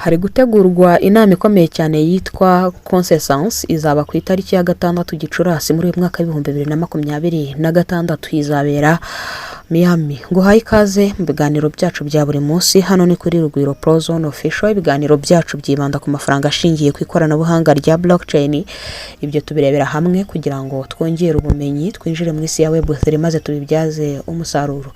Hari gutegurwa inama ikomeye cyane yitwa Consensus, izaba ku itariki ya 6 Gicurasi muri uyu mwaka wa 2026, izabera Miami. Nguhaye ikaze mu biganiro byacu bya buri munsi. Hano ni kuri Rugwiro Prozone Official. Ibiganiro byacu byibanda ku mafaranga ashingiye ku ikoranabuhanga rya blockchain. Ibyo tubirebera hamwe kugira ngo twongere ubumenyi, twinjire mu isi ya Web3 maze tubibyaze umusaruro.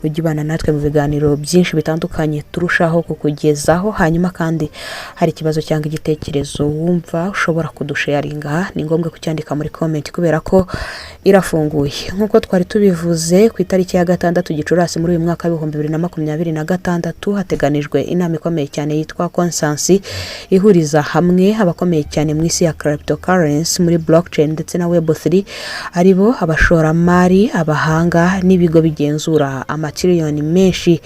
Ujye ubana natwe mu biganiro byinshi bitandukanye turushaho kukugezaho. Hanyuma kandi hari ikibazo cyangwa igitekerezo wumva ushobora kudusharinga, ni ngombwa kucyandika muri comment kubera ko irafunguye. Nk'uko twari tubivuze, ku itariki ya 6 Gicurasi muri uyu mwaka wa 2026 hateganijwe inama ikomeye cyane yitwa Consensus, ihuriza hamwe abakomeye cyane mu isi ya cryptocurrency, muri blockchain ndetse na Web3, aribo abashoramari, abahanga n'ibigo bigenzura amatiriyoni menshi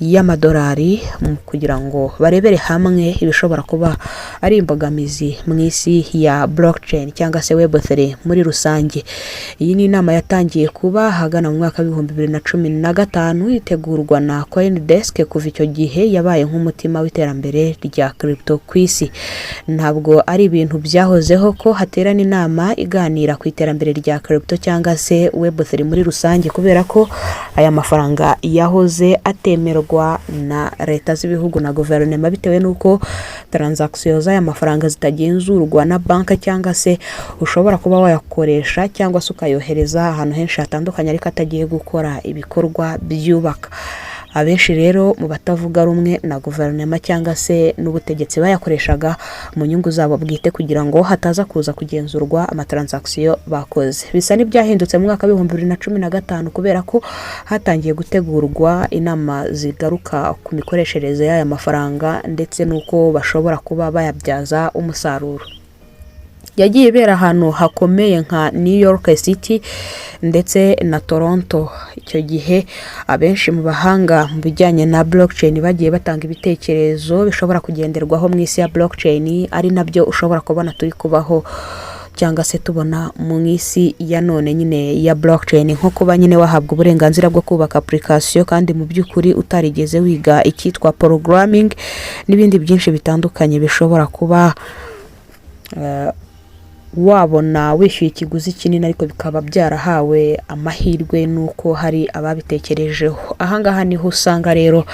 y'amadolari, kugira ngo barebere hamwe ibishobora kuba ari imbogamizi mu isi ya blockchain cyangwa se Web3 muri rusange. Iyi ni inama yatangiye kuba ahagana mu mwaka wa 2015, itegurwa na CoinDesk. Kuva icyo gihe yabaye nk'umutima w'iterambere rya crypto ku isi. Ntabwo ari ibintu byahozeho ko haterana inama iganira ku iterambere rya crypto cyangwa se Web3 muri rusange, kubera ko aya mafaranga yahoze atemerwa na leta z'ibihugu na guverinoma, bitewe n'uko transaction z'aya mafaranga zitagenzurwa na banki, cyangwa se ushobora kuba wayakoresha cyangwa se ukayohereza ahantu henshi hatandukanye ariko atagiye gukora ibikorwa byubaka. Abenshi rero mu batavuga rumwe na guverinoma cyangwa se n'ubutegetsi bayakoreshaga mu nyungu zabo bwite, kugira ngo hataza kuza kugenzurwa amatransaction bakoze. Bisa n'ibyahindutse mu mwaka wa 2015, kubera ko hatangiye gutegurwa inama zigaruka ku mikoreshereze y'aya mafaranga ndetse n'uko bashobora kuba bayabyaza umusaruro. Yagiye ibera ahantu hakomeye nka New York City ndetse na Toronto. Icyo gihe abenshi mu bahanga mu bijyanye na blockchain bagiye batanga ibitekerezo bishobora kugenderwaho mu isi ya blockchain, ari nabyo ushobora kubona turi kubaho cyangwa se tubona mu isi ya none nyine ya blockchain, nko kuba nyine wahabwa uburenganzira bwo kubaka application kandi mu by'ukuri utarigeze wiga icyitwa programming, n'ibindi byinshi bitandukanye bishobora kuba wabona wishyuye ikiguzi kinini, ariko bikaba byarahawe amahirwe n'uko hari ababitekerejeho. Ahangaha niho usanga rero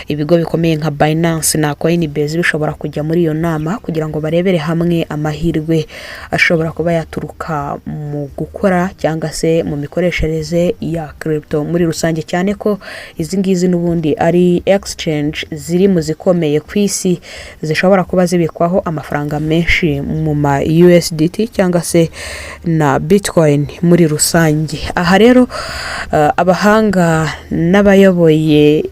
ibigo bikomeye nka Binance na Coinbase bishobora kujya muri iyo nama kugira ngo barebere hamwe amahirwe ashobora kuba yaturuka mu gukora cyangwa se mu mikoreshereze ya crypto muri rusange, cyane ko izi ngizi n'ubundi ari exchange ziri mu zikomeye ku isi, zishobora kuba zibikwaho amafaranga menshi mu ma USDT cyangwa se na Bitcoin muri rusange. Aha rero abahanga n'abayoboye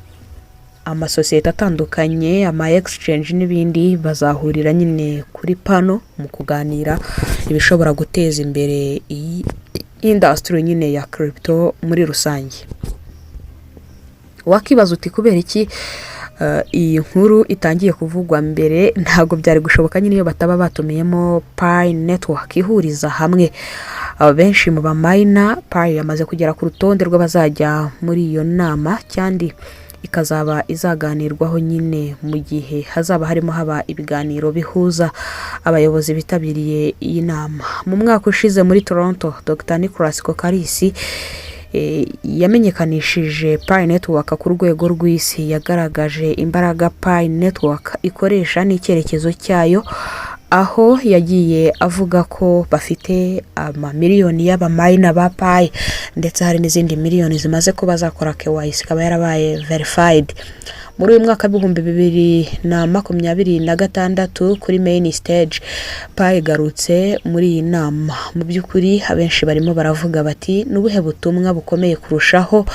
amasosiyete atandukanye, ama exchange n'ibindi, bazahurira nyine kuri panel mu kuganira ibishobora guteza imbere iyi industry nyine ya crypto muri rusange. Wakibaza uti: "Kubera iki iyi nkuru itangiye kuvugwa mbere?" Ntabwo byari gushoboka nyine iyo bataba batumiyemo Pi Network, ihuriza hamwe benshi mu baminer. Pi yamaze kugera ku rutonde rw'abazajya muri iyo nama, kandi ikazaba izaganirwaho nyine mu gihe hazaba harimo haba ibiganiro bihuza abayobozi bitabiriye iyi nama. Mu mwaka ushize muri Toronto, Dr Nicolas Kokkalis yamenyekanishije Pi Network ku rwego rw'isi. Yagaragaje imbaraga Pi Network ikoresha n'icyerekezo cyayo, aho yagiye avuga ko bafite amamiliyoni y'abaminer ba Pi, ndetse hari n'izindi miliyoni zimaze kuba zakora KYC, ikaba yarabaye verified. Muri uyu mwaka wa 2026, kuri main stage, Pi igarutse muri iyi nama. Mu by'ukuri abenshi barimo baravuga bati: "Ni ubuhe butumwa bukomeye kurushaho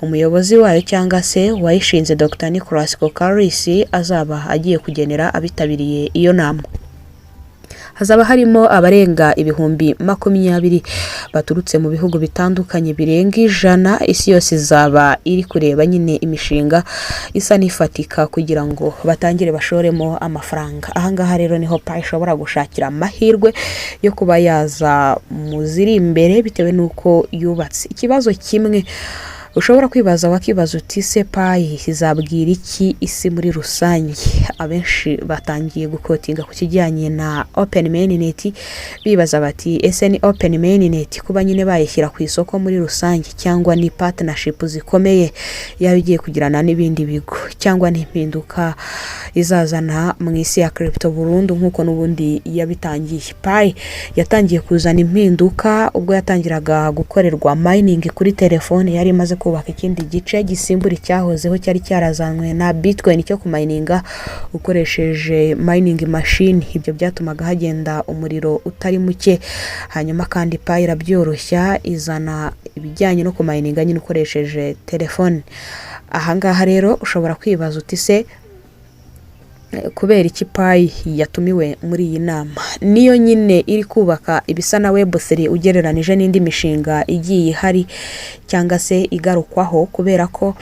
umuyobozi wayo cyangwa se wayishinze, Dr Nicolas Kokkalis, azaba agiye kugenera abitabiriye iyo nama?" Hazaba harimo abarenga 20,000 baturutse mu bihugu bitandukanye birenga 100. Isi yose izaba iri kureba nyine imishinga isa n'ifatika kugira ngo batangire bashoremo amafaranga. Ahangaha rero niho Pi ishobora gushakira amahirwe yo kuba yaza mu ziri imbere, bitewe n'uko yubatse. Ikibazo kimwe Ushobora kwibaza, wakibaza uti: "Se Pi izabwira iki isi muri rusange?" Abenshi batangiye guquotinga ku kijyanye na open mainnet, bibaza bati: "Ese ni open mainnet kuba nyine bayishyira ku isoko muri rusange, cyangwa ni partnership zikomeye yaba igiye kugirana n'ibindi bigo, cyangwa ni impinduka izazana mu isi ya crypto burundu nk'uko n'ubundi yabitangiye?" Pi yatangiye kuzana impinduka ubwo yatangiraga gukorerwa mining kuri telefone. Yari imaze kubaka ikindi gice gisimbura icyahozeho cyari cyarazanywe na Bitcoin cyo kumininga ukoresheje mining machine. Ibyo byatumaga hagenda umuriro utari muke. Hanyuma kandi Pi irabyoroshya, izana ibijyanye no kumininga nyine ukoresheje telefone. Ahangaha rero ushobora kwibaza uti: "Se kubera iki Pi yatumiwe muri iyi nama?" Niyo nyine iri kubaka ibisa na Web3 ugereranije n'indi mishinga igiye ihari cyangwa se igarukwaho, kubera ko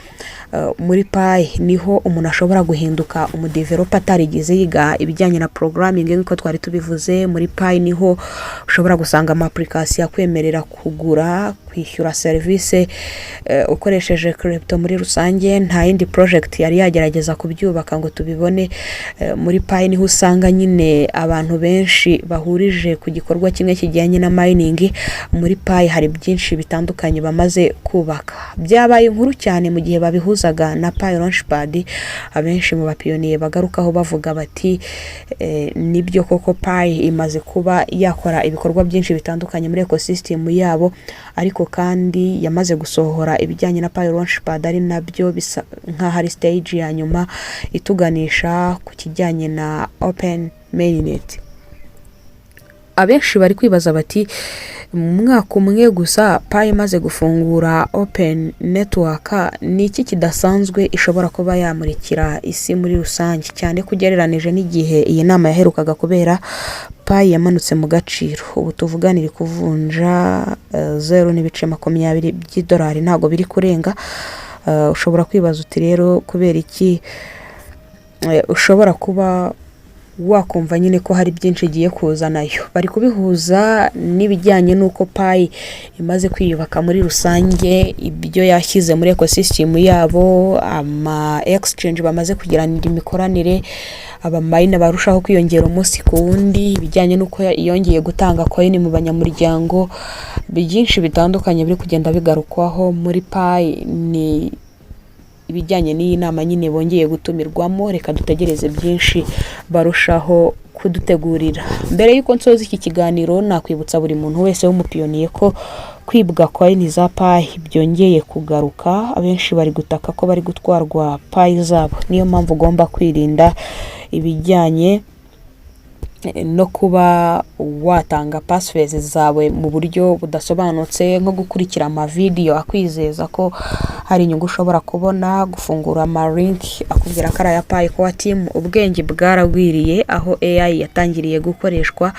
muri Pi niho umuntu ashobora guhinduka umudeveloper atarigeze yiga ibijyanye na programming nk'uko twari tubivuze. Muri Pi niho ushobora gusanga ama application akwemerera kugura, kwishyura serivisi ukoresheje crypto muri rusange. Nta yindi project yari yagerageza kubyubaka ngo tubibone. Muri Pi niho usanga nyine abantu benshi bahurije ku gikorwa kimwe kijyanye na mining. Muri Pi hari byinshi bitandukanye bamaze kubaka. Byabaye inkuru cyane mu gihe babihuzaga na Pi Launchpad. Abenshi mu bapioneer bagarukaho bavuga bati: "Nibyo koko, Pi imaze kuba yakora ibikorwa byinshi bitandukanye muri ecosystem yabo, ariko kandi yamaze gusohora ibijyanye na Pi Launchpad, ari nabyo bisa nk'aho ari stage ya nyuma ituganisha ku kijyanye na open mainnet." Abenshi bari kwibaza bati: "Mu mwaka umwe gusa Pi imaze gufungura open network, ni iki kidasanzwe ishobora kuba yamurikira isi muri rusange?" Cyane ko ugereranije n'igihe iyi nama yaherukaga kubera, Pi yamanutse mu gaciro. Ubu tuvugana iri kuvunja 0.20 by'idolari, ntabwo biri kurenga. Ushobora kwibaza uti: "Rero kubera iki?" Ushobora kuba wakumva nyine ko hari byinshi igiye kuzanayo. Bari kubihuza n'ibijyanye n'uko Pi imaze kwiyubaka muri rusange, ibyo yashyize muri ecosystem yabo, ama exchange bamaze kugiranira imikoranire, abaminer barushaho kwiyongera umunsi ku wundi, ibijyanye n'uko yongeye gutanga coin mu banyamuryango. Byinshi bitandukanye biri kugenda bigarukwaho muri Pi ni ibijyanye n'iyi nama nyine bongeye gutumirwamo. Reka dutegereze byinshi barushaho kudutegurira. Mbere y'uko nsoza iki kiganiro, nakwibutsa buri muntu wese w'umupioneer ko kwibwa coin za Pi byongeye kugaruka. Abenshi bari gutaka ko bari gutwarwa Pi zabo. Niyo mpamvu ugomba kwirinda ibijyanye no kuba watanga passphrase zawe mu buryo budasobanutse, nko gukurikira amavideyo akwizeza ko hari inyungu ushobora kubona, gufungura amalink akubwira ko ari aya Pi Core Team. Ubwenge bwaragwiriye aho AI yatangiriye gukoreshwa,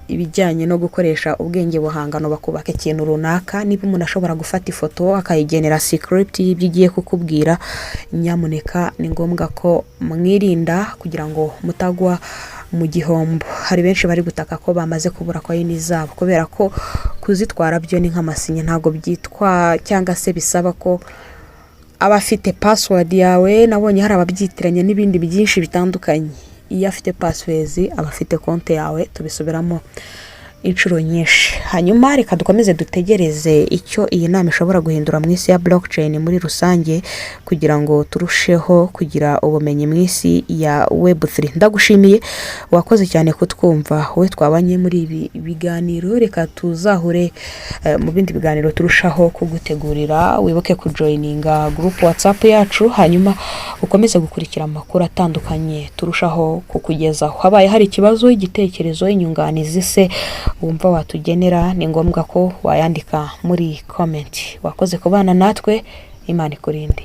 ibijyanye no gukoresha ubwenge buhangano bakubaka ikintu runaka. Niba umuntu ashobora gufata ifoto akayigenera script y'ibyo igiye kukubwira, nyamuneka ni ngombwa ko mwirinda kugira ngo mutagwa mu gihombo. Hari benshi bari gutaka ko bamaze kubura coin zabo, kubera ko kuzitwara byo ni nk'amasinya, ntabwo byitwa cyangwa se bisaba ko aba afite password yawe. Nabonye hari ababyitiranya n'ibindi byinshi bitandukanye. Iyo afite passphrase aba afite konti yawe, tubisubiramo inshuro nyinshi. Hanyuma reka dukomeze dutegereze icyo iyi nama ishobora guhindura mu isi ya blockchain muri rusange, kugira ngo turusheho kugira ubumenyi mu isi ya Web3. Ndagushimiye, wakoze cyane kutwumva, wowe twabanye muri ibi biganiro. Reka tuzahure mu bindi biganiro turushaho kugutegurira. Wibuke kujoininga group WhatsApp yacu, hanyuma ukomeze gukurikira amakuru atandukanye turushaho kukugezaho. Habaye hari ikibazo, igitekerezo, inyunganizi se wumva watugenera, ni ngombwa ko wayandika muri comment. Wakoze kubana natwe, Imana ikurinde.